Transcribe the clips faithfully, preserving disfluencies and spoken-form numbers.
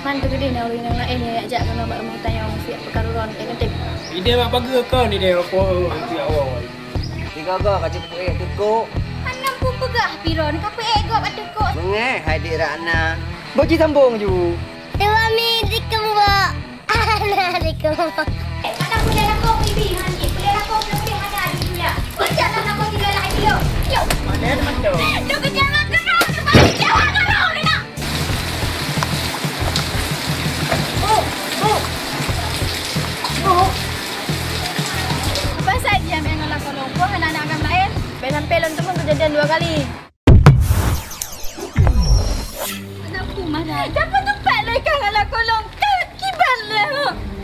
Man teukeudeh na ureueng nyang laén nyang jak keunoe bak rumoh tanyoe siat peukaru droe keu geutem. Idéh mak bageue kon idéh rokok, ya Allah. Tiga-tiga ka jipeuék teukok. Hana peue peugah pih droe ka peuék gob ateueh kok. Meungéh hai Dik Ratna. Boh jisambong ju. Suami dikeumbok. Anak dikeumbok. Eh, kata pun dah lakong bibi, ha, ni. Boleh lakong lebih hana di dunia. Ucaplah lakong tiga lah, ayo. Yuk. Mana teman tu? Lu kejam aku, lu. Lu balik jawab aku, lu nak. Apa saja yang ngon lakoe lôn, hana aneuk agam laén. Bèk sampai lôn teumon keujadian dua kali. Aneuk peue marah? Siapa tempat lôn ikan ngon lakoe lôn? Kiban lé.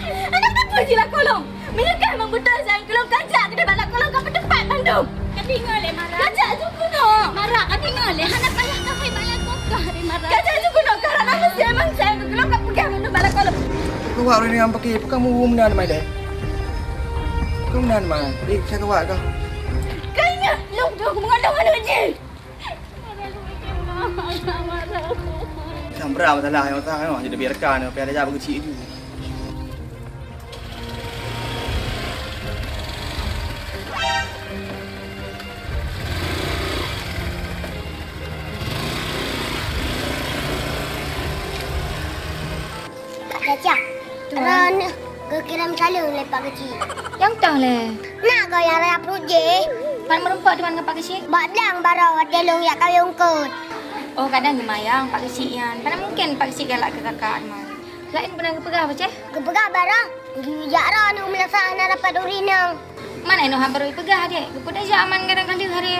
Aneuk peue jilakoe lôn? Meunyoe kah memang beutôi sayang keu lôn, kajak keudeh bak lakoe lôn ka peuteumpat bandum. Ka deungoe lé Mara. Kajak ju keunoe. Mara, ka deungoe lé, hana payah kafé bak lakoe kah lé Mara. Kajak ju keunoe, karena meusti emang sayang keu lôn ka peugah bandum bak lakoe lôn. Keuwat ureueng nyang pakai, peue kamu meunan mai deh? Peue meunan mai? Eh, saya keuwat kah? Ka ingat lôn dong mengandung aneuk jih. Mara, aku mikir, Mara, Mara. Samra masalah, masalah, jadi biarkan, biar dia jaga kecil tu. Kak Caca, Tuan. Droeneuh geukirém saleuem lé Pak Keuchik. Nyang toh lé? Na goe nyang raya pruet jih. Pat meureumpok Tuan ngon Pak Keuchik? Bak blang baroe watèe lôn jak kawé eungkôt. Oh, kadang geumayang Pak Keuchik nyan. Mana mungkin Pak Keuchik galak keu kakak, Tuan. Laén peue na geupeugah, Boceh? Geupeugah baroe, geujak droeneuh meunasah hana rapat ureueng inong. Man, inoe haba rhot peugah, Dek. Geupeue tajak man kadang ka lheueh hari.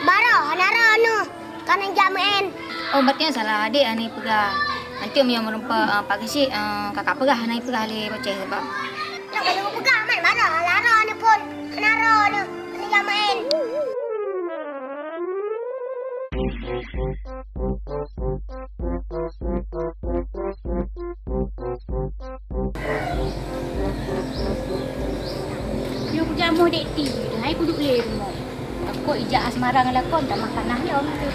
Baroe hana droeneuh, ka neujak meu'en. Oh, berarti nyang salah, Dek, hana peugah. Nanti meunyoe meureumpok, eh, Pak Keuchik, eh, kakak peugah, hana peugah lé Boceh, sabab. Nyoe ka lheueh peugah, man, baroe hana droeneuh phôn. Hana droeneuh, ka neujak meu'en. Nyoe kujak moh dek ti, hai kuduek lé rumoh. Takot ijak asmara ngon lakoe, tak makan nah nyoe tu.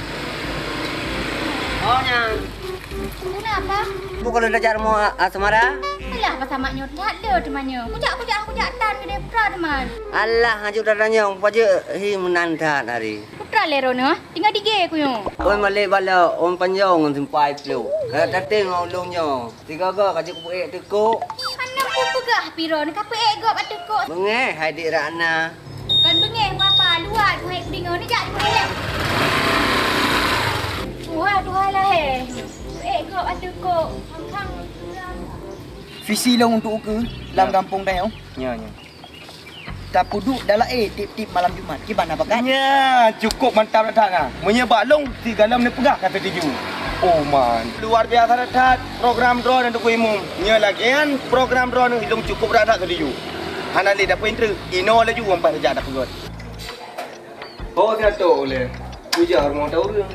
Oh, nyan. Kenapa? Bukan udah cari mau asmara? Alah, pas amat nyoe that le teman nyoe. Kujak, kujak, kujak tan ke dia putra teman. Alah, haju datang nyoe, paje hi meunan that hari. Putra lé rono, tinggal dige ku nyoe. Oi malek bala, ôn panjong ngon simpai ploh. Ka dateng ngon ulôn nyoe. Tiga-tiga ka jipeuék teukok. Hana peue peugah pih droeneuh ka peuék gob ateueh kok. Beungéh hai Dik Ratna. Kon beungéh, apa luwat hai kudeungoe neujak peuék. Wah, tuha lahé. Peuék gob ateueh kok. Khang-khang. Visi lôn untuk ukeue lam gampông tanyoe. Nyoe, nyoe. Tapeuduek dalam, eh, tiep-tiep malam Jumat. Kiban na pakat? Nya, cukup mantap that na. Meunyoe bak lôn, sigohlom neupeugah ka setuju. Oh, man. Luar biasa that program droeneuh, Teungku Imum. Nyoe lagèe nyan program droeneuh, lôn cukup that-that setuju. Hana lé dapeuinteue, inoe laju wan pat saja dak peugöt. Oh, siat ulèe. Puja rumoh tau ureueng.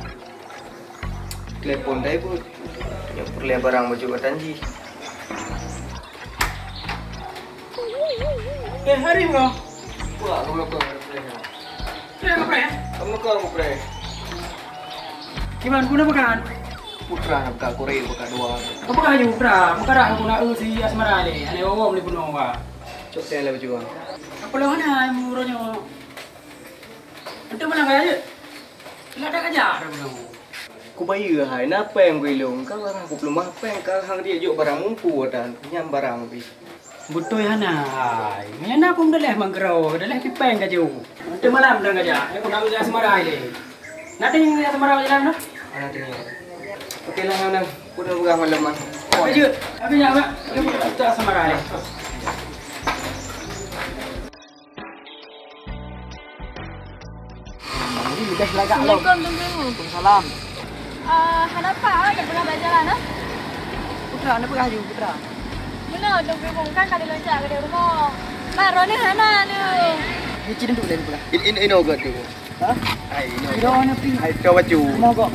Telepon dai buet. Nyoe peureulèe barang baju katan jih. Eh, hari nyoe. Wah, kamu lokong, kamu lokong. Kamu lokong, kamu lokong. Kiban, guna pekan? Putra nak buka kurir, buka dua. Apa kah aju, Putra? Meukarah guna eu si asmara lé. Aneh wawom lé bunoe, wah. Cok saya lah baju, wah. Apa lah mana, murah nyoe? Untuk mana kaya je? Lada kajak dah bunoe. Kubayeue hai, na péng ku ilong, ka barang kupeuleumah péng, ka hang riek jok barang mumpu dan nyang barang pih. Beutôi hana hai. Meunyo na pun daleh manggroe, daleh pih péng kaju. Nanti malam dan kajak, ya, ku nak udah semarai deh. Nanti yang semarai jalan dah. Nanti. Oke lah, nah. Ku dah peugah malam ah. Kaju, tapi nak, nak, kita semarai. Jadi leubeh lagak lom. Assalamualaikum, Teungku Imum. Waalaikumsalam. Ah, hana pat, ah, dah peugah bak jalan, ah? Putra, hana peugah aju, Putra. Meunoe, Teungku Imum, kan ka lôn jak keudéh rumoh. Mak, droeneuh hana lé. Ni cit duek lé peugah. In, in, inoe gèt tu. Hah? Ai, inoe. Droeneuh pi. Ai, tu baju. Mogok.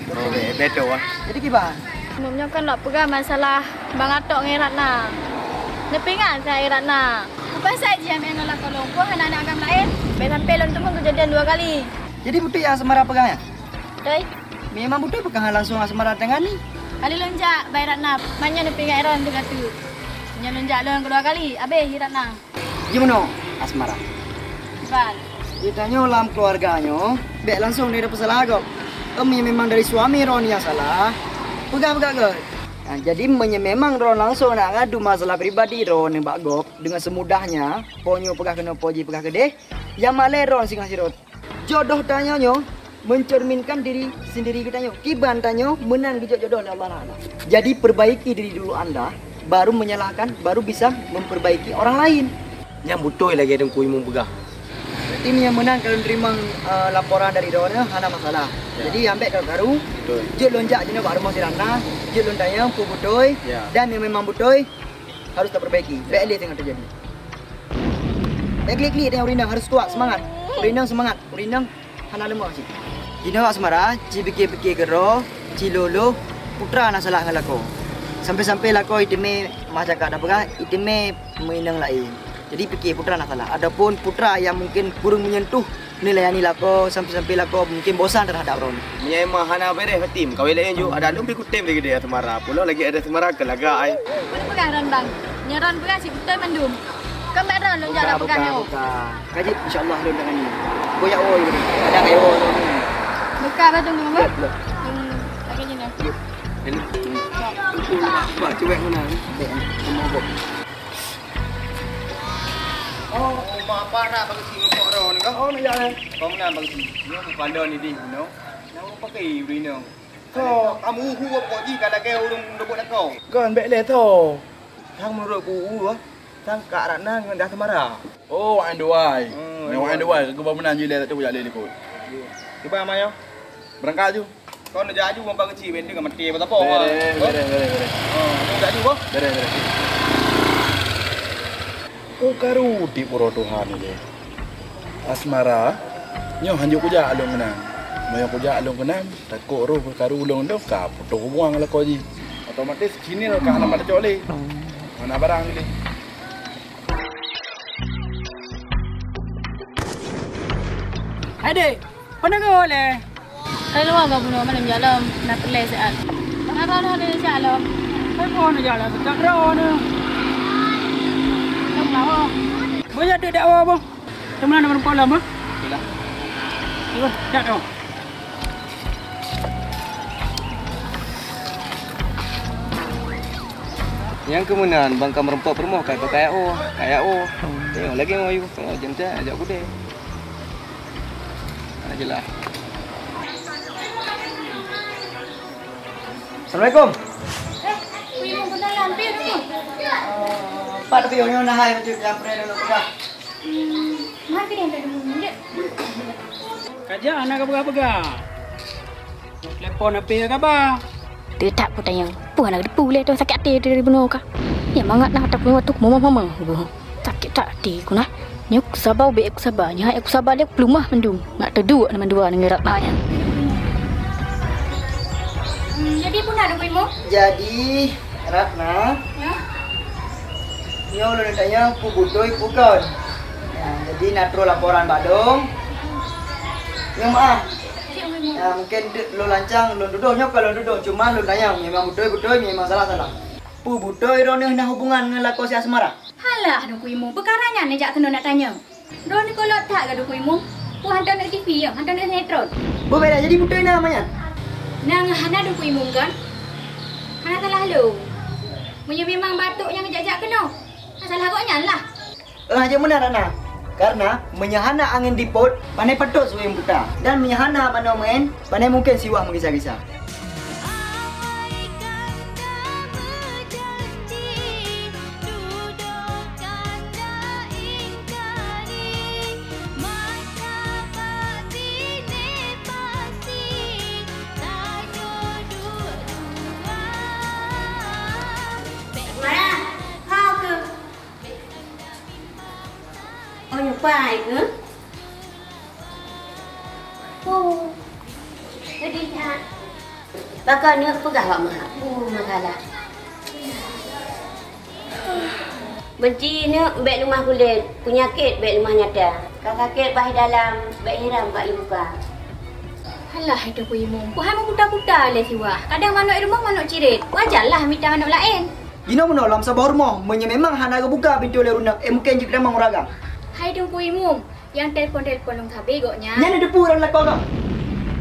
Oh, be-, betul ah. Jadi kiban? Imum nyoe kan lôn peugah masalah Bang Atok ngon Ratna. Neupeuingat keu Ratna. Peue pasai jih amé ngon lakoe lôn, peue hana aneuk agam laén? Bèk sampai lôn teumon keujadian dua kali. Jadi beutôi nyang Asmara peugah nyan? Beutôi. Memang beutôi peue ka langsung Asmara tangani? Kali lôn jak bai Ratna, manyang neupingat Ron teuka teuk. Nyoe lôn jak lôn keudua kali, abéh hi Ratna. Jimeunoe, Asmara. Ban. Geutanyoe lam keuluwarga nyoe, bèk langsong dari peusalah gob. Em, meunyoe memang dari suami droeneuh nyang salah, peugah-peugah gob. Nah, jadi meunyoe memang droeneuh langsong nak ngadu masalah pribadi droeneuh bak gob deungon seumudahnya, po nyoe peugah keunoe, po jih peugah keudeh, nyang malèe droeneuh singoh sidroe. Jodoh tanyoe nyoe mencerminkan diri sendiri geutanyoe. Kiban tanyoe meunan geujok jodoh lé Allah Taala. Jadi perbaiki diri dulu anda, baru menyalahkan, baru bisa memperbaiki orang lain. Nyan beutôi lagèe Teungku Imum peugah. Berarti meunyoe meunan ka lôn teurimong, eh, laporan dari droeneuh, hana masalah. Ya. Jadi ambek karu-karu, betul, jeuet lôn jak jinoe bak rumoh si Ratna, jeuet lôn tanyong peue beutôi, ya, dan meunyoe memang beutôi, harus taperbaiki. Bèk lé teungoh teujadi. Bèk klik-klik tanyong ureueng inong, harus kuat, semangat. Ureueng inong semangat. Ureueng inong hana leumoh cit. Jinoe Asmara, ci pike-pike keudroe, ci loloh, putra na salah ngon lakoe. Sampai-sampai lakoe iteumé, meucakap tapeugah, iteumé meuinong laén. Jadi pike putra na salah. Adapun putra nyang mungken kureueng meunyentuh neulayani lakoe, sampai-sampai lakoe mungken bosan terhadap droeneuh. Meunyoe memang hana beureh hati, meukawen laén ju, adak lôn pih kutem lagèe di Asmara. Pulo lagèe di Asmara keu lagak ai. Peue peugah Ron bang? Nyoe Ron peugah cit beutôi mandum. Kon bèk Ron lôn jak buka, peugah buka, nyoe. Buka. Ka jeuet, insya Allah lôn tangani. Boh jak woe, ada kayak woe. Buka bah tu, Mak. Yep, yep. Hmm, lagèe nyoe. Yep. Ini. Hmm. Bah, cuek mana? Bèk, eh. Sama bok. Oh, oh, mak apa nak bagi si ngepok Ron ke? Oh, nak jak, eh. Kau mana bagi si? Nyoe bukan Ron ni, Ding, you know. Nak pakai you know. Tho, kamu uhu apa ji kalau ke urung dobok nak kau? Kon bèk lé tho. Tang menurut ku uhu, tang Kak Ratna ngon dah Semara. Oh, wak duai. Hmm, memang wak duai. Aku ba meunan ji lé, tak cuba jak lé likot. Cuba mai yo. Berangkat ju. Kau nak jak ju, bang kecil, benda dengan mati apa tak apa. Bere, bere, bere, bere. Oh, nak jak ju, boh? Bere, bere. Oh, karu di puro Tuhan ni. Asmara, nyoe hanjeuet kujak lôn keunan. Meunyoe kujak lôn keunan, takot roh karu lôn dong ka putôh hubungan ngon lakoe jih. Otomatis kini ka hana pada cok lé. Hana barang lé. Hai dek, pane kau lé? Hai luwa gak bunoe malam jalan, nak perlé sehat. Mana roh ni siap lom? Hai kau ni jalan sejak roh ni. Kamu lawa. Banyak dek dakwa apa? Teman ada berempat lama? Sudah. Sudah, dah dong. Nyang keumeunan bang ka meureumpok peurumoh kai pakai oh, kaya oh. Tengok lagi mau yuk, tengok jenta ajak kude. Nah, jelas. Assalamualaikum. Eh, kuih mau guna lampir tu. Pak tapi orang nah hai macam yang pernah dulu pegang. Hmm, mari kita yang tak dulu. Kajak anak pegang-pegang. Telepon apa ya kaba? Teutap ku tanya, peue hana geuteupeue lé tu sakét até dari bunoe ka. Ya mangat na takue waktu mama-mama. Sakét that até ku na. Nyoe kusaba ubé kusaba, nyoe hai kusaba lé peulumah mandum. Nak teuduek na mandua nanggroe na nyan. Hmm, jadi peue na dukui mo? Jadi Ratna. Ya. Nyoe ulôn tanya peue beutôi peue kon. Ya, jadi na troh laporan bak dong. Nyoe maaf. Ya, mungkin lôn lancang lôn tudoh nyoe kon lôn tudoh, cuma lôn tanyong memang beutôi-beutôi, memang salah-salah. Peue beutôi droeneuh na hubungan ngon lakoe si Asmara? Halah, Teungku Imum, peukara nyan neujak keunoe nak tanyong. Droeneuh kolot that ka Teungku Imum. Peue hantom neuk T V nyoe, hantom neuk sinetron. Beubeda jadi beutôi na manyan. Nang hana Teungku Imum kan? Hana salah lôn. Meunyoe memang batuk nyang jak-jak keunoe, salah gobnyan lah. Eh, hajat meunan Ratna. Karena meunyoe hana angén dipot, pane patot suwéng buta. Dan meunyoe hana manoe meuén, pane mungken siwah meugisa-gisa. Mara, kau ke? Oh, nyoe pai ke? Oh, sedih that. Pakon neuk peugah bak meuhak. Oh, masalah. Benci neuk bèk leumah kulét, peunyakét bèk leumah nyata. Ka sakét bah dalam, bèk hiram bak ibuka. Alah, hai Teungku Imum, peue hai meuputa-puta lé siwa. Kadang manok i rumoh manok cirét. Wajarlah mita manok laén. Jinoe meunoe lam saboh rumoh, meunyoe memang hana geubuka pintoe lé ureueng, eh, mungken jeuet tamong ureueng agam. Hai Teungku Imum, nyang telepon-telepon lôn sabe gobnyan. Nyan neuteupeue lôn lakoe gob.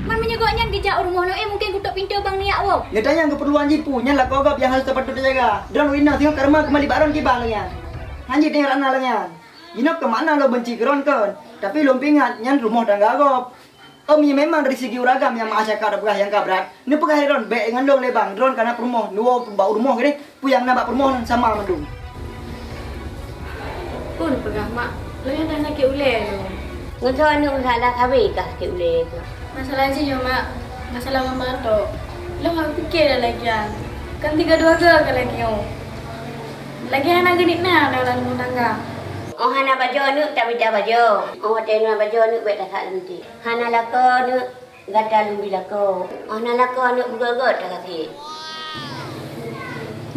Man meunyoe gobnyan geujak u rumoh lôn, eh, mungken geutok pintoe bang neujak woe. Neutanyong keupeurluan jih peue, nyan lakoe gob nyang harôh tapatôt tajaga. Droeneuh inong singoh karma keumali bak droeneuh kiban lagèe nyan. Hanjeuet tanyoe rot na lagèe nyan. Jinoe keumakna lôn beunci keu droeneuh kon, tapi lôn peuingat nyan rumoh tangga gob. Om, meunyoe memang dari segi ureueng agam nyang meuasyaka tapeugah nyang ka brat, neupeugah lé droeneuh bèk ngon lôn lé bang, droeneuh ka na peurumoh, neuwoe bak u rumoh keudéh, peue nyang na bak peurumoh nyan sama mandum. Peue neupeugah, Mak? Lôn nyoe dah sakét ulèe lôn. Ngon soe aneuk masalah, sabe kah sakét ulèe tu? Masalah jih nyoe, Mak. Masalah ngon Bang Atok. Lôn hana pike dah lagèe nyan. Kan tiga dua ga ka lagèe nyoe. Lagèe hana geunik na dalam rumah tangga. Oh hana bajoe aneuk, tamita bajoe. Oh watèe na bajoe aneuk, bèk tasak leuntèe. Hana lakoe aneuk, gata lôn bi lakoe. Oh na lakoe aneuk beugöt-göt tagaséh.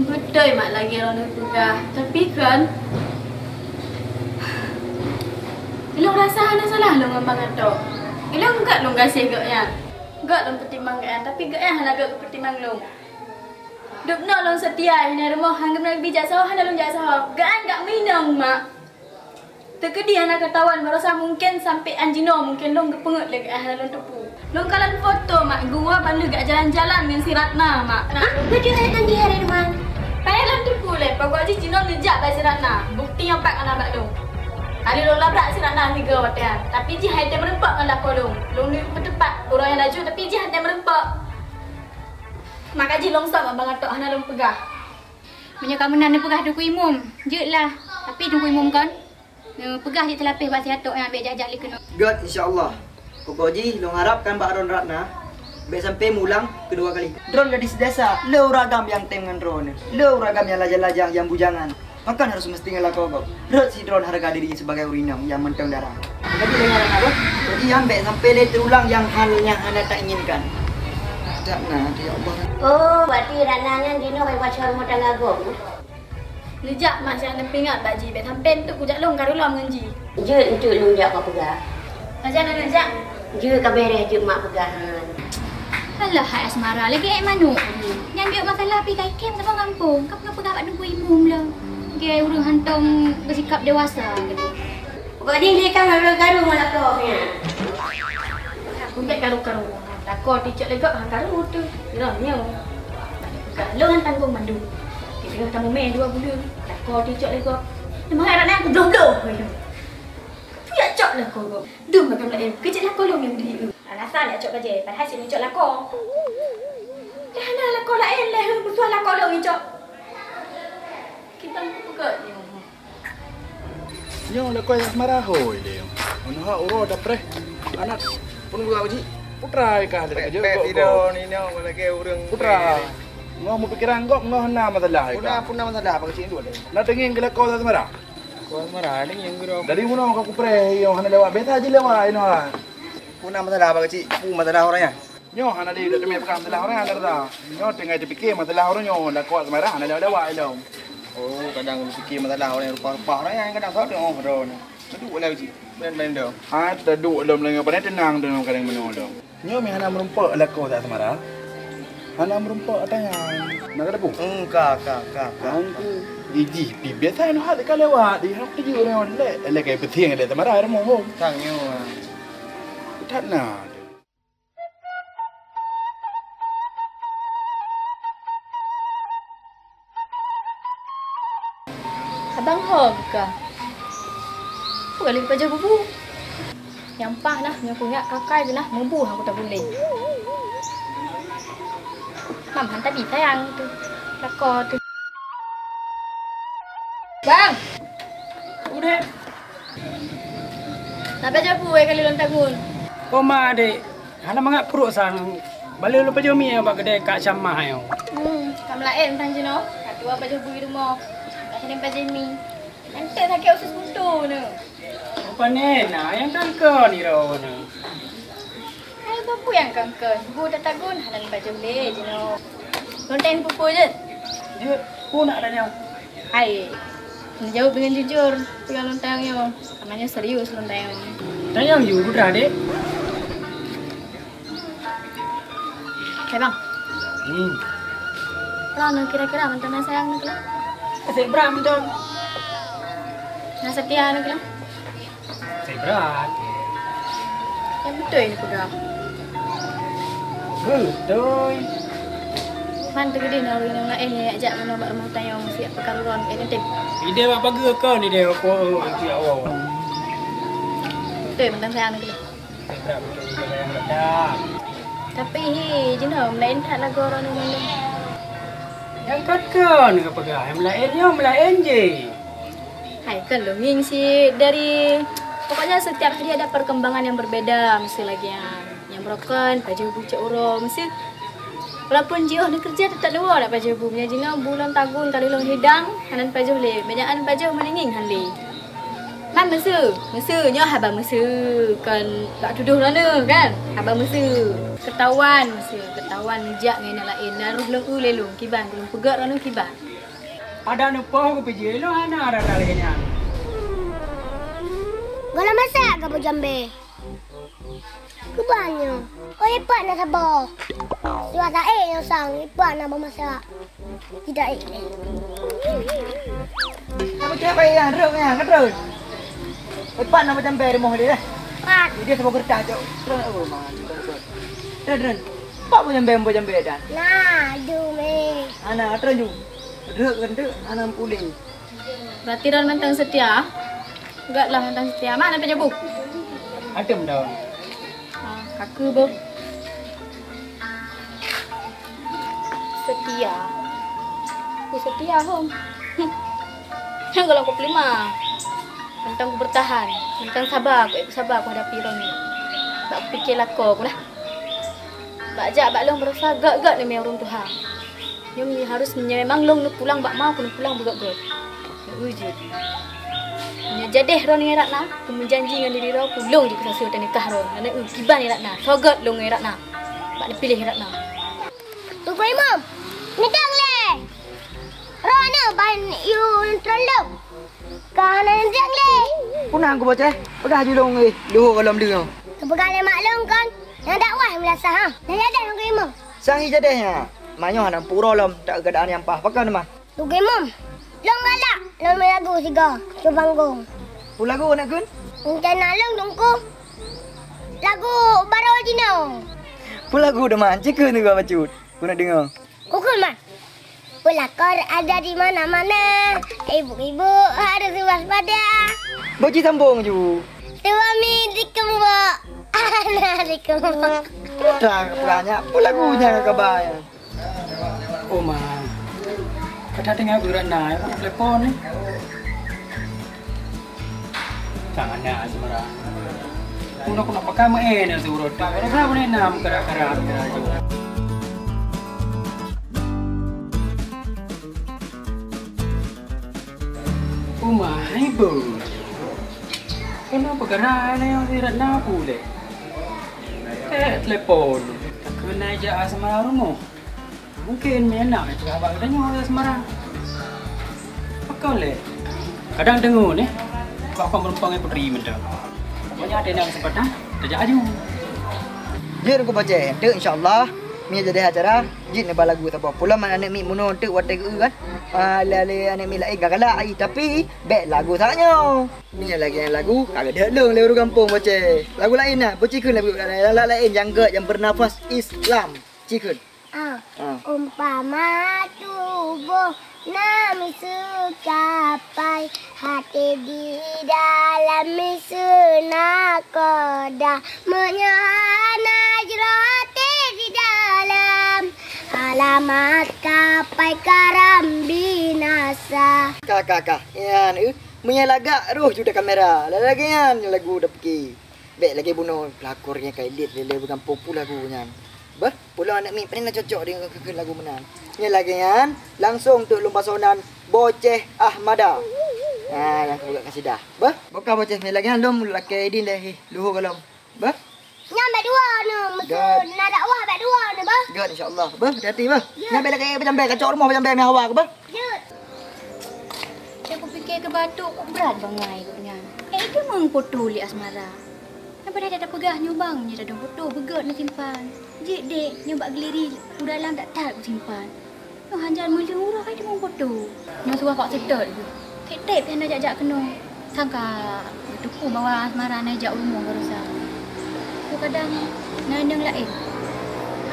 Beutôi mak lagèe droeneuh peugah, tapi kan lôn rasa hana salah lôn ngon Bang Atok. Ilôn göt lôn gaséh gobnyan. Göt lôn peutimang gobnyan, tapi gobnyan hana göt geupeutimang lôn. Dubnoe lôn seutia, hina rumoh hana geubri jak sahoe, hana lôn jak sahoe. Gobnyan göt meuinong mak. Teukeudi hana katawan, baroesa mungken sampoe 'an jinoe mungken lôn geupeungeut lé geuh hana lôn teupeue. Lôn kalon foto mak geuwoe ban lheueh gak jalan-jalan ngon si Ratna mak. Hah? Beutôi ayah Andi Harenuan? Payah lôn teupeue lé, pokok jih jinoe neujak bak si Ratna. Bukeuti nyoe pat ka na bak lôn. Kali lôn labrak si Ratna sigoe watèe nyan, tapi jih han tém meurumpok ngon lakoe lôn. Lôn neupeuteupat uroe nyang laju, tapi jih han tém meurumpok. Maka jih lôn sôk bak Bang Atok hana lôn peugah. Meunyoe ka meunan neupeugah Teungku Imum, jeuet lah. Tapi Teungku Imum kon? Neupeugah jeuet teulapéh bak si Atok nyan bèk jak-jak lé keunoe. Göt, insya Allah. Pokok jih lôn harapkan bak droeneuh Ratna bèk sampoe meuulang keudua kali. Droeneuh gadis biasa, le ureueng agam nyang tem ngon droeneuh, le ureueng agam nyang lajang-lajang nyang bujangan. Pakon harôh meuseuti ngon lakoe gob? Rhot sidroe hareuga diri jih sibagai ureueng inong nyang mantong dara. Jadi lé nyan Ratna, jadi nyan bèk sampoe lé teuulang nyang hal nyang hana tainginkan. Ratna, ya Allah. Oh, berarti Ratna nyan jinoe bak rumah tangga gob. Neujak mak siat neupeuingat bak jih, bèk sampoe enteuk kujak lôn karu lom ngon jih. Jeuet enteuk lôn jak ka peugah. Sajan neujak. Jeuet ka beureh jeuet mak peugah nyan. Alah hai Asmara, lagèe èk manok. Nyan jeuet masalah pih ka ikem saboh gampông. Ka peugah-peugah bak Teungku Imum lom. Lagèe ureueng hantom beusikap dewasa. Pokok jih lé kang karu-karu ngon lakoe nyan. Aku bèk karu-karu. Lakoe teucok lé gob han karu teuh. Lom nyoe. Lôn han tanggong mandum. Di teungoh tamumè dua buleuen, lakoe teucok lé gob. Nyan mangat aneuk nyan keubloh-bloh lom. Peue jak cok lakoe gob? Dum bak laén, keu cit lakoe lôn nyang di. Alasan jak cok bajèe, padahai sit neucok lakoe. Dah na lakoe laén lé, peue soe lakoe lôn nyang cok? Kiban peugah nyoe. Nyoe lakoe Asmara hôi lé. Meunoe uroe dapreh aneuk pun geuh jih. Putra kah lé keujeuet. Pek sidroe nyoe lagèe ureueng putra. Ngoh meupikiran gob ngoh na masalah. Puna, puna masalah bak keuchik dua lé. Na teungieng keu lakoe Asmara? Lakoe Asmara teungieng keu droe. Dari meunoe ka kupreh nyoe hana lewat. Biasa jih lewat inoe. Puna masalah bak keuchik, pu masalah orang nyan. Nyoe hana lé dak teumé peugah masalah orang nyan, Darda. Nyoe teungoh teupike masalah orang nyoe, lakoe Asmara hana lewat-lewat ilong. Oh, kadang teupike masalah orang rupa-rupa orang nyan kadang salah teuh orang nyan. Teuduek lah cit. Lain-lain dah. Ha, teuduek lom lagèe pandai teunang tu kadang meunoe lom. Nyoe meuhana meurumpok lakoe Asmara. Hana meurumpok ata nyan. Na ka teupeu? Hmm, ka, ka, ka, ka. Angku, ijih pi biasa nyoe hak ka lewat, di hak tuju orang lek, lek kai peusieng lek Asmara rumoh. Tang nyoe. That na. Abang ho buka. Peue kali pajoh bubu? Nyang paih nah, nyoe kuingat kakai geuh nah mubu aku tabuléh. Mam han tabi sayang tu. Lakoe tu. Bang. Udah. Tapi aja buai kali lon tangun. Oma dek, hana mangat pruet sang. Balik lu pajoh mi bak kedai Kak Syamah yo. Hmm, kam laén tang jinoe. Kak dua pajoh bui rumoh. Kak sini pajoh mi. Nanti sakit usus buntu ni. Apa ni? Nah, yang kangkon ni rawa ni. Hai buku yang kangkon. Bu tak tagun, halan pajoh le jinoe. Lontai pupu je. Jut, pu nak tanya. Hai. Jawab dengan jujur, pegang lontayong nyoe. Namanya serius lontayong ni. Tayong you, Putra, dek. Hai bang. Hmm. Kira-kira mantong na sayang na kira. Saya berat mantong. Na setia na kira. Saya berat. Yang betul ni pegang. Betul. Man teugeudeh na ureueng nyang laén nyang jak meunoe bak rumoh tanyoe meusiak peukaruron keu inong tem. Ideh bak pageue kon ideh ko ya Allah. Betul mantong sayang na kira. Tapi hi jinoe melaén that lagoe droeneuh mandum. Nyang ka kön geupeugah, melaén nyoe melaén jih. Hai kan lôn ngieng si dari, pokoknya setiap hari ada perkembangan yang berbeda mesti lagi yang yang beurokon pajoh bu cok uroe mesti. Walaupun jiôh neukeureuja teutap neuwoe na pajoh bu. Meunyoe jinoe bu lôn tagun ka lheueh lôn hidang hana pajoh lé. Meunyoe hana pajoh meuninging han lé. Man meuseu, meuseu nyoe haba meuseu kon bak tudoh droeneuh kan? Haba meuseu. Keutauan meuseu, keutauan neujak ngon inong laén na roh lôn eu lé lôn kiban, lôn peugah droeneuh kiban. Ada neupoh keu pijé lôn hana rata lagèe nyan. Gohlom masak gabo jambé. Keuban nyoe. Oh, ipat na saboh. Suah taék nyoe sang, ipat na beumasak. Tidak ék lé. Apa siapa yang ruk ya, keterus. Ipat na beucampai rumoh dia dah. Pat. Dia saboh kertas cok. Terus, oh, man. Terus, terus. Pak beucampai, beucampai dah. Nah, jom eh. Ana, terus jom. Ruk keuneuk, ana puléh. Berarti droen mantong setia? Göt lah mantong setia. Mak na pajoh bu? Adem daun. Ah, kaku bu. Setia. Ku setia hom. Nyang golom ku pelima. Mantong ku bertahan. Mantong saba, ku ék saba ku hadapi droen ni. Bak ku pikir lakoe ku lah. Bak jak bak lôn beurasa göt-göt neumé ureueng tuha. Nyoe harus meunyoe memang lôn neupulang bak ma, ku neupulang beugöt-göt. Nyoe jeuet. Meunyoe jadeh droe ngon Ratna, ku meujanji ngon diri droe, ku lôn jipeusasoe teunikah droe. Ngon kiban Ratna, soe göt lôn ngon Ratna. Bak neupiléh Ratna. Teungku Imum, neudong lé! Droeneuh ban yue neutron lôn. Ka hana neudong lé. Peue na Teungku Boceh? Peugah ju lôn, eh, luho gohlom deuh nyoe. Geupeugah lé mak lôn kon, nyang dakwah meulasah, ha. Nyang jadeh Teungku Imum. Sang jadeh nyan. Manyoe hana pura lom, tak keuadaan nyang paih. Pakon teuma? Teungku Imum, lôn galak lôn meunan lagu sigoe, su panggong. Peue lagu aneuk kheun? Rencana lôn Teungku. Lagu barô jinoe. Peue lagu teuma? Ci kheun sigoe bacut. Keuneuk deungoe. Kukheun man. Pelakor ada di mana-mana. Ibu-ibu harus waspada. Boci sambong ju. Suami dikembok. Anak dikembok. Dah banyak pun lagunya kaba ya. Oh ma. Kadang tengah berat na ya, telepon ni. Tangan na semerang. Kuno kuno pakai main nasi urut. Kalau saya boleh enam kera-kera. Uma ibu. Kenapa gerai ni yang tidak napu deh? Eh, telepon. Tak kenal je asma rumah. Mungkin meunan itu abang tanya orang sembarang. Pakon lé. Kadang dengar ni, bak kong meureumpang ngon putri mantong. Pokoknya ada nak kesempatan, tajak aju. Jeuet Teungku Boceh, enteuk insya-Allah, meunyoe jadi acara, jeuet neuba lagu saboh. Pulom aneuk miet bunoe enteuk watèe geu kan. Ah, lé-lé aneuk miet laén ka galak ai, tapi bèk lagu saat nyoe. Meunyoe lagèe nyan lagu, ka geudeuk lôn lé ureueng gampông Boceh. Lagu laén na, Boceh kheun lagu laén, laén nyang gèt nyang bernafas Islam. Ci kheun. Ah. Ah. Umpama tuboh na miseue kapai, até di dalam miseue nakhoda. Meunyoe hana jroh até di dalam, alamat kapai karam binasa. Ka, ka, ka. Nyan, eh. Meunyoe lagak roh ju da kamera. Lagèe nyan lagu da pike. Bèk lagèe bunoe pelakor nyang ka ilét lé-lé beugampông peue lagu nyan. Beuh, pulo aneuk miet pané na cocok deungon keu lagu meunan. Nyoe lagèe nyan, langsong teuk lôn pasoe nan Boceh Ahmada. Ha, nyang keupeugah kasidah. Beuh, boh ka Boceh nyoe lagèe nyan lôn lakèe idin lé hi, luho gohlom. Beuh. Nyan bak dua nyoe, meusu na dakwah bak dua nyoe, beuh. Göt, insya-Allah. Beuh, hati-hati, beuh. Ya. Nyan bèk lakèe peucambai, kacok rumoh peucambai meuhawa keu, beuh. Jeuet. Dah kupikir keu batuk, kok brat bangai kok nyan. Eh, itu memang foto li Asmara. Padahai dak tapeugah nyoe bang, nyoe tadong foto beugöt neusimpan. Jeuet dek, nyoe bak galeri u dalam that-that kusimpan. Nyoe hana meuleueng uroe hai teumong foto. Nyoe suah bak seutôt geuh. Kèk trép pih hana jak-jak keunoe. Sangka geuteupeue bahwa Asmara na jak u rumoh baroesa. Kadang na inong laén.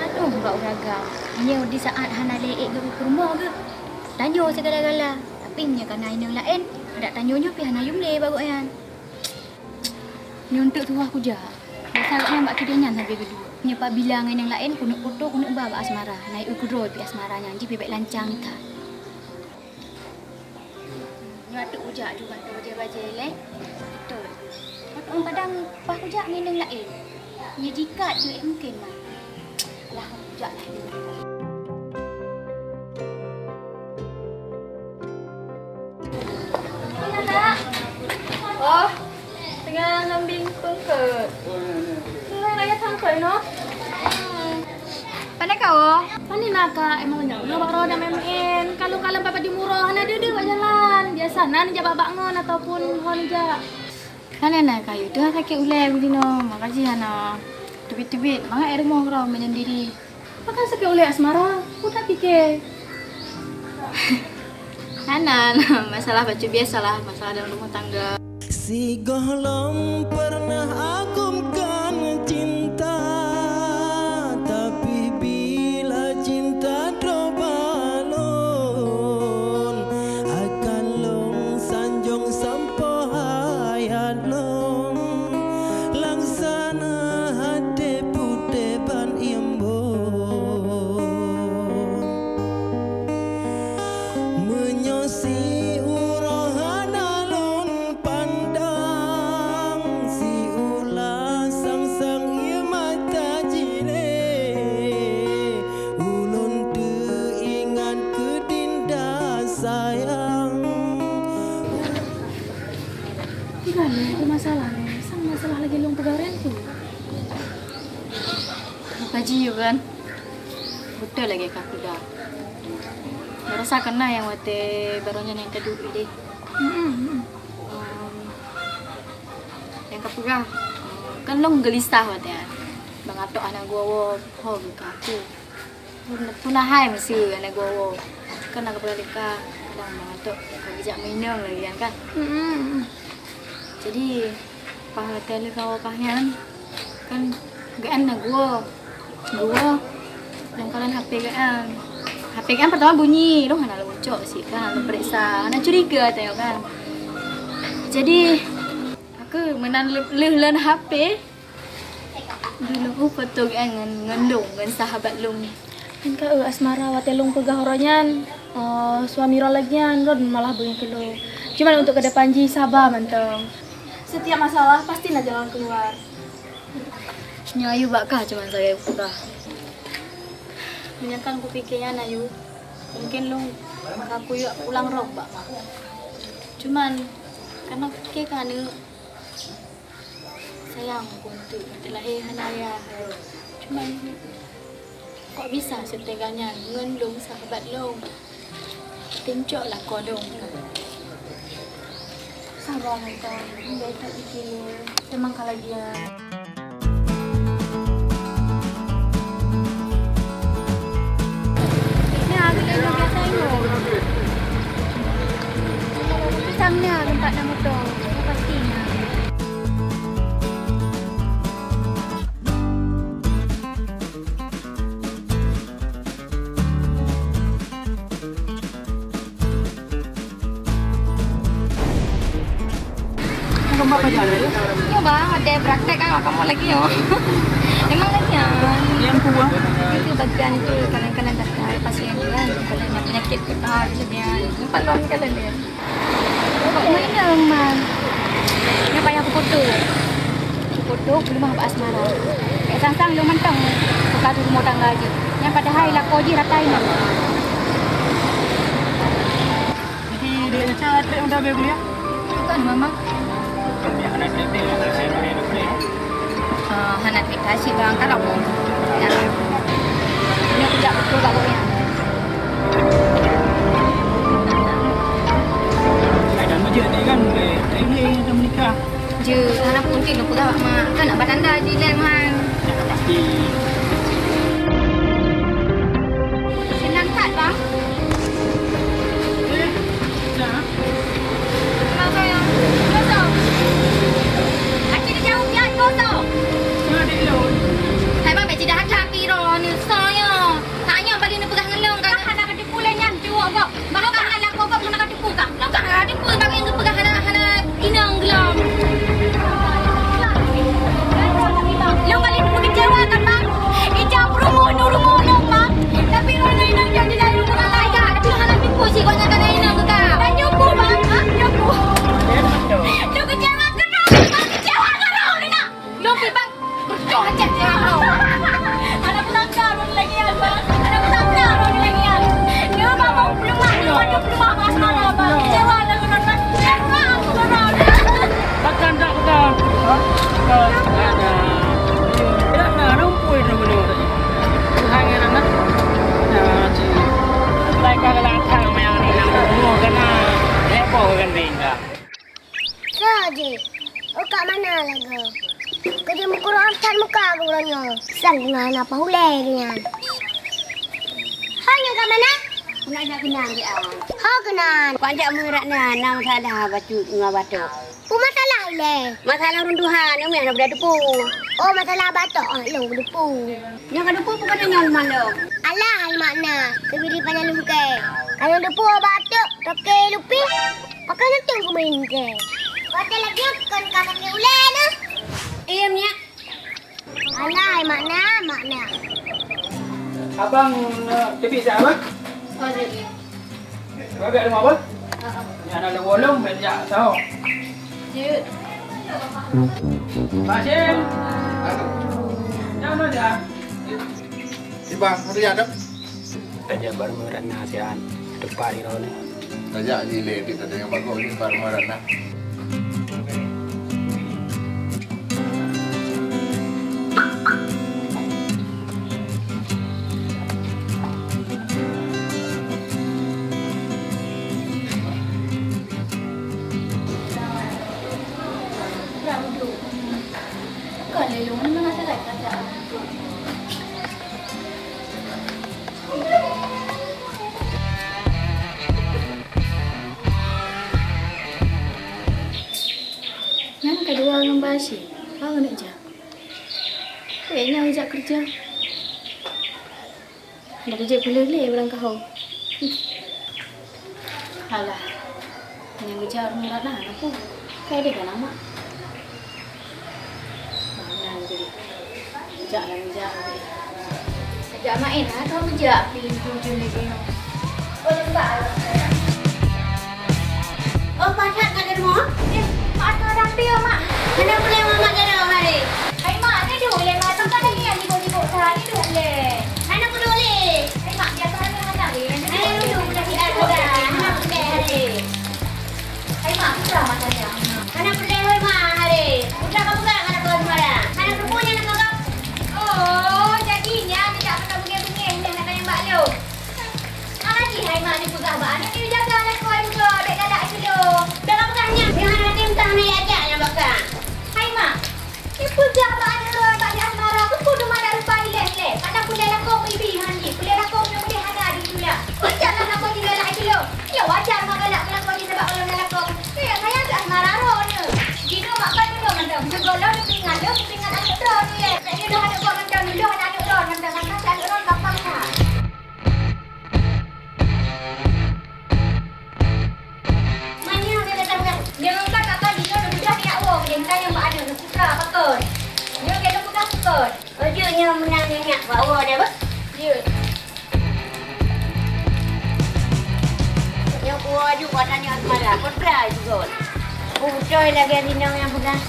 Aduh, bak ureueng agam. Nyoe di saat hana lé ék geuh u rumoh geuh. Tanyoe sigala-gala. Tapi meunyoe ka na inong laén, adak tanyoe nyoe pih hana yum lé bak gobnyan. Nyoe eunteuk tuha kujak. Biasa gobnyan bak keudeh nyan sabe geuduek. Nyoe pabila ngon nyang laén keuneuk foto keuneuk ba bak Asmara. Na ék u keudroe pih Asmara nyan jih pih bèk lancang that. Nyoe ateuk kujak ju mantong bajèe-bajèe lé. Beutôi. Kadang pah kujak ngon nyang laén. Nyoe jikat tu ék mungken mah. Lah kujak lah. Oh, teungoh ngambil tungkot. Teungoh raya tungkot, no? Pane kau? Pane na, Kak? Emang nyoe bak roda M N. Kalau kalon papa di murah, hana deuh-deuh bak jalan. Biasa na neujak bak-bak ngon ataupun ho neujak. Hana na kayu tu sakét ulèe bak jinoe, maka jih hana teubiet-teubiet, mangat ék rumoh keudroe meunyan diri. Pakon sakét ulèe Asmara? Peue tapike? Hana, hana, masalah bacut biasalah, masalah dalam rumah tangga. Sigohlom pernah agumkan cinta, tapi bila cinta droe bak lôn, akan lôn sanjong sampoe hayat lôn. Laksana até putéh ban imbon. Meunyoe siuroe hana lôn pandang, siulah sang-sang ié mata jih lé, ulôn teuingat keu Dinda sayang. Bukan, itu masalah ni. Sang masalah lagi lôn peugah tu. Buka jiu kan? Beutôi lagèe ka peugah. Rasa keunan nyang watèe baroe nyan nyang ka duek idéh. Mm-mm. Em, nyang ka peugah, kan lôn geulisah watèe nyan. Bang Atok hana geuwoe-woe ho geuh keu aku. Pun, pun hai meuseu hana geuwoe-woe. Kan na ka peugah lé ka, kadang Bang Atok ka geujak meuinong lagèe nyan kan. Mm-mm. Jadi, paih watèe lheueh kawa paih nyan, kan geu'en na geuwoe. Geuwoe, lôn kalon H P geu'en. H P geu'en pertama bunyi, lôn hana lôn cok sit kan, lôn peuriksa, hana curiga tanyoe kan. Jadi, aku meunan lheueh, lheueh lôn H P, Dulu foto geu'en ngon, ngon lôn, ngon sahabat lôn. Nyan ka, eh, Asmara, watèe lôn peugah uroe nyan, eh, suami droe lagèe nyan, droe malah beungèh keu lôn. Cuman untuk ke depan jih saba mantong. Setiap masalah pasti na jalan keluar. Nyoe Ayu bak kah cuman sagai peugah. Meunyoe kan kupike nyan Ayu, mungkin lôn ka kuyue pulang rot bak kah. Cuman, karena pike kah aneuk, sayang ku eunteuk, watèe lahé hana ayah. Cuman, kok bisa seutega nyan ngon lôn sahabat lôn? Teuncok lakoe lôn. Saba mantong, bèk that pike lé, teuma ka lagèe nyan. Nah, aku dah biasa tengok. Pisang ni, tempat nak motor. Pasti ni. Nyoe bang, ada praktek kan, kamu lagi nyoe. Memang lagi ya. Yang kuah. Itu bagian itu kadang-kadang datang pasien tu kan, kalau yang penyakit tu, ah, macam ni, nampak long kalau dia. Mainan, man. Nyoe payah kupoto. Kupoto, keulumah bak Asmara. Kèk sang-sang lôn mantong, buka tu rumah tangga jih. Nyan padahai lakoe jih rata inong. Jadi, dek Echa trép udah habéh kuliah? Bukan, Mama. Yang anak trép ni, yang saya dulu ni. Ah, hana trép tasyik bang, kalau pun. Ya. Ini aku jak betul kat pokoknya. Ai dah meujeut deh kan, eh, eh, eh, dah menikah. Je, hana pun Lôn peugah bak mak, kan nak batanda jilèe meuhan. Seunang that, Bang. Bang, sayang. Dosa. Aci dijaweueb jeuet dosa. Hai, Bang, bèk cit that-that pih droeneuh, sayang. Tanyoe bali neupeugah ngon lôn, kan? Hana ka teupeu lé nyan, jaweueb gob. Bahkan hana lakoe gob hana ka teupeu ka. Lôn ka hana teupeu bak nyang geupeugah hana, hana inong geulom. Lôn ka lheueh teupeu keucewa kan, Bang? Ija peurumoh nurung ngon lôn, Bang. Tapi lôn hana inong jeuet jilaju peurangkai ka. Tapi lôn hana teupeu si gobnyan ka na inong keu ka. Dan nyoe peue, Bang? Ha? Nyoe peue? Lôn keucewa keudroe, Bang. Keucewa keudroe lôn na. Lôn pih bang, peucok aja dia. Hana peulangka lôn lagèe nyan, bang. Hana peulangka lôn lagèe nyan. Dia bang, bang, peulumah, dia bang, dia peulumah, bang. Hana, bang. Kecewa lah, bang. Kecewa, bang. Takkan tak pegang. Hah? Ada. Tidak, nah, rumpui tu betul. Tuhan yang nama. Nah, cik. Mereka galak kang yang ni, yang semua kena heboh kan tinggal. Soe jih? Ukat mana lagoe? Keu jimeukurong that muka geuh uroe nyoe. Sang na, na paulée geuh nyan. Hai, nyan ka mana? Nak jak keunan di awak. Ho keunan. Pak jak meurat na, na masalah bacut ngon batok. Peue masalah ilée? Masalah ureueng tuha, nyoe meuh na beuda depu. Oh, masalah batok, ah, lôn depu. Nyoe ka depu bukan nyoe malam. Alah, hai mak na, keubiri panyang lungkée. Ka nyoe depu batok, toke lupi. Pakon neutem keumeung kèe? Watèe lagèe kon ka sakét ulèe neuh. Iya, Nyak. Alah, hai mak na, mak na. Abang, eh, teubiet siat, Abang? Oh, jeuet. Abang biak rumoh, Abang? Heeh. Nyan na lôn bolong, bèk jak saho. Jeuet. Pak Sim. Nyan na jak. Ibang, riat dah. Tajak barô meurat na siat, teupah di droeneuh. Tajak jilèe pih tajak nyang bagoe jih barô meurat na. Nyan kadua ngon Bashir, peue keuneuk jak? Kayaknya jak keureuja. Hana jeuet peuleueh lé barangkaho. Alah, nyang geujak ureueng murat na, na peue? Ka ideh ka na mak. Nah, na ideh. Jak lah, jak ideh. Jak maén, ha, ka meujak pi tuju lé keunoe. Oh, leumbak. Oh, pakat ka di rumoh? Eh, mak, atoe rambil, Mak. Hana peureulèe Mak jaroe hari. Hai, Mak, neuduek lé, Mak. Teuka tangieng jibok-jibok that, neuduek lé. Hana peureulèe. Hai, Mak, biasa hana, hana lé. Hai, duduk, dah tidak ada. Hana peureulèe hari. Hai, Mak, peugah mata dah. Hana peureulèe, hoi, Mak, hari. Udah kamu kan, hana kawan marah. Hana peureulèe, hana kawan. Oh, jadi nyan tidak pernah bengeng-bengeng, nyan nak tanya Mak Long. Alah jih hai mak neupeugah bak aneuk nyoe jaga lakoe juga, bèk galak sidroe. Dah ka peugah nyan, nyoe hana tem tah na jak nyan bak kah. Hai mak, neupeugah bak aneuk droe bak di asmara, keupeue teuma dak lupa ilèe-ilèe. Kadang peulèe lakoe keu ibi han jih, peulèe lakoe meunyoe udép hana ditulak. Peue jak lam lakoe jih galak sidroe. Nyoe wajar mak galak keu lakoe jih sabab gohlom na lakoe. Nyoe nyang sayang keu asmara droeneuh. Jinoe mak kon meunyoe mantong. Sigohlom neupeuingat lôn, neupeuingat aneuk droeneuh ilèe. Bèk nyoe lôn aneuk gob mantong, lôn aneuk droeneuh mantong. Maka si aneuk droeneuh gampang that. Meunyoe ka datang dah, jangankan akan jinoe neubeudôh nyak woe, jangankan nyang bak aneuk neusuka pakon. Nyoe ka neupeugah sukon. Oh, jeuet nyoe meunan nyak bak woe deh, beuh? Jeuet. Nyoe kuwoe ju buat tanyoe seumalam, peutrai sigon. Beutôi lagèe inong nyang peugah.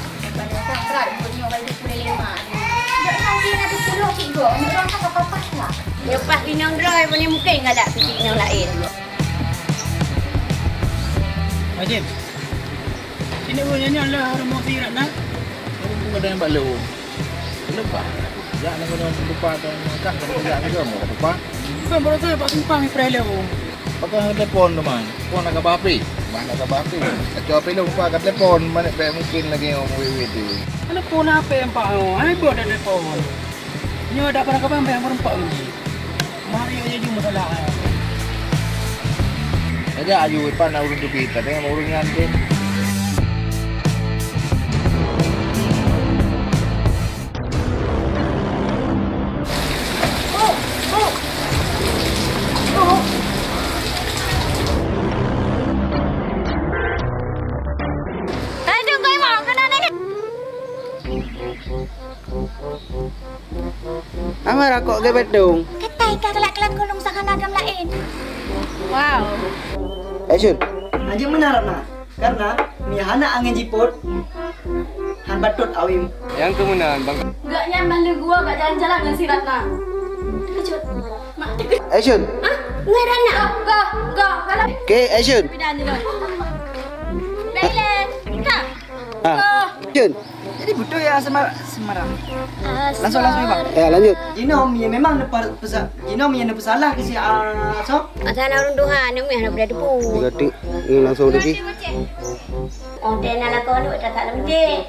Lepas inong droe, boleh mungkin galak piti inong laén. Haji, ini boleh nyanyi lah rumah si Ratna. Rumah dah bak lu. Lupa. Jak nak kena lupa dan kah kena jak juga mau lupa. Bukan baru tu Pak Simpang Israel. Pakai telepon teman. Phone nak apa api? Mana sabar tu? Kacau apa lu, Pak? Kat telepon, mana tak mungkin lagi orang wit-wit tu. Telepon apa yang Pak? Oh, hai, buat ada telepon. Nyoe ada barang kaban yang berempat ni. Mari aja jumpa masalah. Ada aju Pak nak urun tu kita dengan urun nyan tu. Hai, tunggu, Imam, kena ni. Ama rakok ke bedong? Katai ka galak keulang kulong sahana agam laén. Wow. Action. Anjing meunan, Ratna. Karena mi hana angén jipot, han batot awim. Nyang keu meunan, Bang. Gak nyan ban leuguwa gak jalan-jalan ngon si Ratna. Kejut. Mak, kejut. Action. Hah? Ngon Ratna? Gak, gak, gak. Kalau Oke, action. Bidan je lah. Baiklah. Ha. Ah, action. Jadi betul ya Semar Semarang. Langsung, langsung, Bang. Ya, lanjut. Jinoe mi memang nepa-, pesa-, jinoe mi neupeusalah keu si, ah, Sob. Masalah ureueng tuha, aneuk mi hana peue teupeu. Tiga tik, ini langsung tadi. Oh, dia nak lakukan tu, tak, tak lembek.